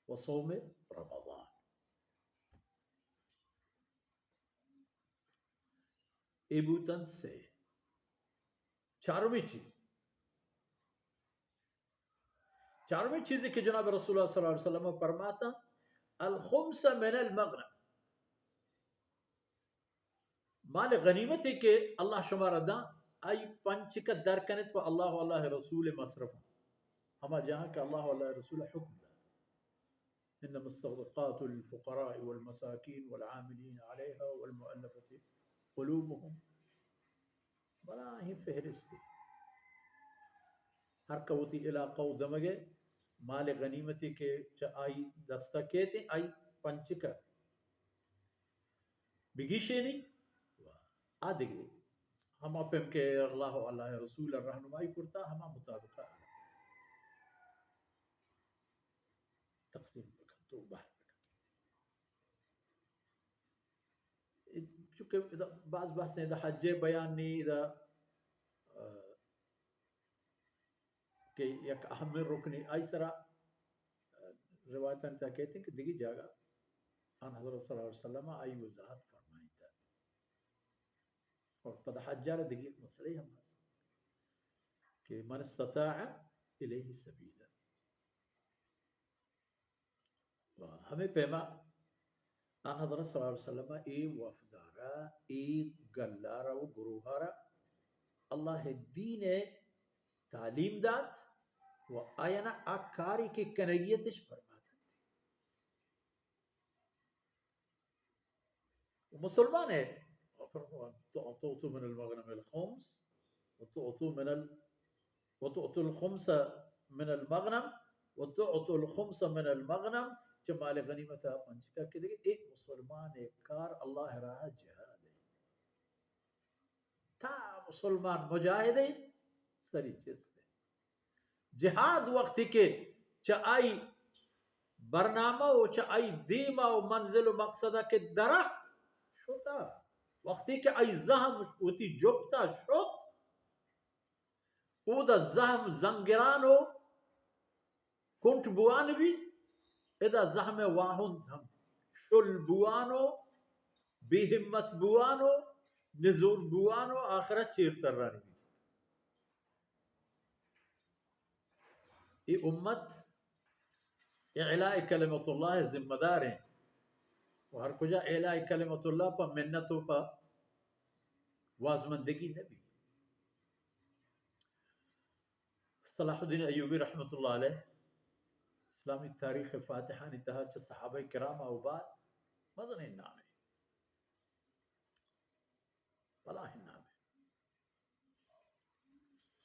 و صوم رمضان. اے بوتن سے. چارمی چیز، چارمی چیزی کہ جناب رسول اللہ صلی اللہ علیہ وسلم فرماتا، الخمس من المغنم، مال غنیمتی کہ اللہ شمارا داں، آئی پنچکا در کنت پہ اللہ و اللہ رسول مصرف، ہما جہاں کہ اللہ و اللہ رسول حکم دات. انما الصدقات للفقراء والمساكين والعاملين عليها والمؤلفة قلوبهم. بلاہیں فہرستے. ہر کہ وتی علاقہ و دمگے مال غنیمتی کہ چہ آئی دستا کیت، آئی پنچکا بگیشینی، آ دگہ ہما پیم کہ اللہ و اللہ رسول رہنمائی کرتا، ہما مطابقہ تقسیم بکن تو بہر بکن. چونکہ ادا باز بحث ہیں، ادا حج بیان نی، ادا، آ، کہ یک اہم رکنے، آئی سرا، آ، روایتانی تہا کہتے ہیں کہ دگی جاگہ آن حضرت صلی اللہ علیہ وسلم آئی وضاحت فرمائیتا. اور پدا حج را دگی یک مسئلہ ہم ہست کہ من استطاع الیہ سبیلا. و ہمے پیما آن حضرت صلی اللہ علیہ وسلم اے وفدارا، اے گلارا و گروہارا اللہ دین تعلیم دات و آیانا آ کاری کہ کنگیتش فرماتنت. و مسلمان ہے، تو، تو من المغنم الخمس، و تو، تو من ال، و تو، تو الخمس من المغنم، و تو، تو الخمس من المغنم، چہ مال غنیمت پنچکا کہ دگہ، ایک مسلمان ایک کار اللہ راہ جہاد ہے. تا مسلمان مجاہد ہے، سری چست ہے. جہاد وقتی کہ چہ آئی برنامہ و چہ آئی دیما و منزل و مقصدا کہ درخت شتا، وقتی کہ آئی زہم وتی جپتا شت، اودا زہم زنگران و کنٹ بوان بیت، ادا زہم واہند ہم شل بوان و بے ہمت بوان و نزور بوان و آخرت چیر ترانی بیت. اے امت اعلاء کلمت اللہ ذمہ دار ہیں و ہر کجا اعلاء کلمت اللہ پہ منت و پہ وازمندگی نبی. صلاح الدین ایوبی رحمت اللہ علیہ اسلامی تاریخ فاتحانی تہا چہ صحابہ کرام و بعد مزنیں نامے، بلاہیں نامے.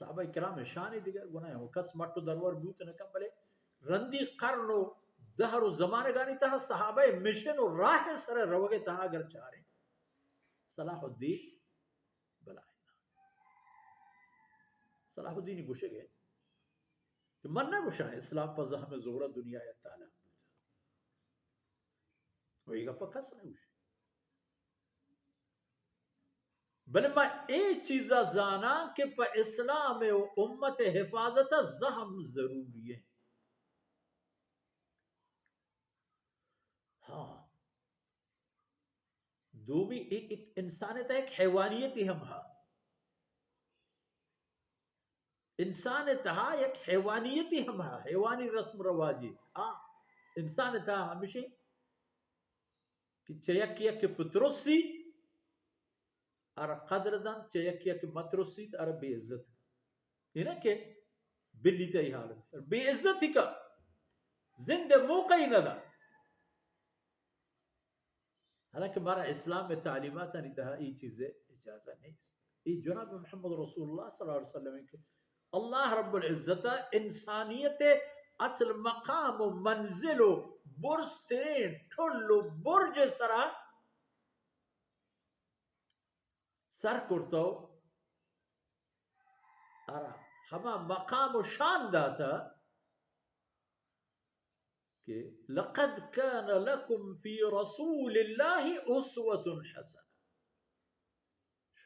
صحابہ کرام شان دگر گناہ و کس مٹ و درور بوت نہ کن، بلے رندی قرن و دہر و زمانگانی تہا صحابہ مشن و راہ سر روگ تہا اگر چاریں، صلاح الدین بلاہیں نام. صلاح الدین گوشگ ہے کہ من نہ گوشاں اسلام پہ زہم زورا دنیا یا تالان بوتا، و اے گپا کس نہ گوشے. بلے ما اے چیزا زاناں کہ پہ اسلام و امت حفاظت زہم ضروری ہے. ہاں، دومی ایک، ایک انسان تہا ایک حیوانیتی ہم ہا. انسان تہا یک حیوانیتی ہم ہا، حیوانی رسم رواجی. آ انسان تہا ہمشی کہ چہ یک یک پترسی آرا قدر دنت، چہ یک یک مترسی آرا بے عزت. اے نہ کہ بلی تئی حالت سر بے عزتی کا زند موقعی نہ دا. حالانکہ مارا اسلام تعلیماتانی تہا اے چیز اجازہ نیست. اے جناب محمد رسول اللہ صلی اللہ علیہ وسلم کہ اللہ رب العزت انسانیت اصل مقام و منزل و برزترین ٹل و برج سرا سر کرتو، ارا ہما مقام و شان داتا کہ لقد كان لكم في رسول الله أسوة حسنة.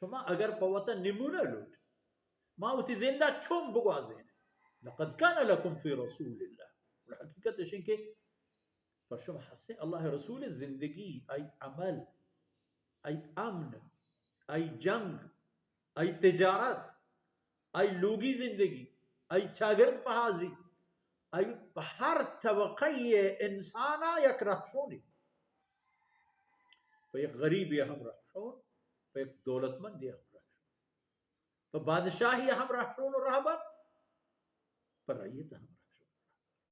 شما اگر پہ وتا نمونہ لوٹ، ما وتی زندہ چون بگوازین. لقد كان لكم في رسول الله. حقیقت اشیں کہ پر شما ہستیں اللہ رسول زندگی، آئی عمل، آئی امن، آئی جنگ، آئی تجارت، آئی لوگی زندگی، آئی چاگرد پہازی، آئی پہ ہر طبقہ انسانا یک رہشونے۔ پہ یک غریبی ہم رہشون، پہ یک دولتمندی ہم رہشون، پہ بادشاہی ہم رہشون و رہبر، پہ رعیت ہم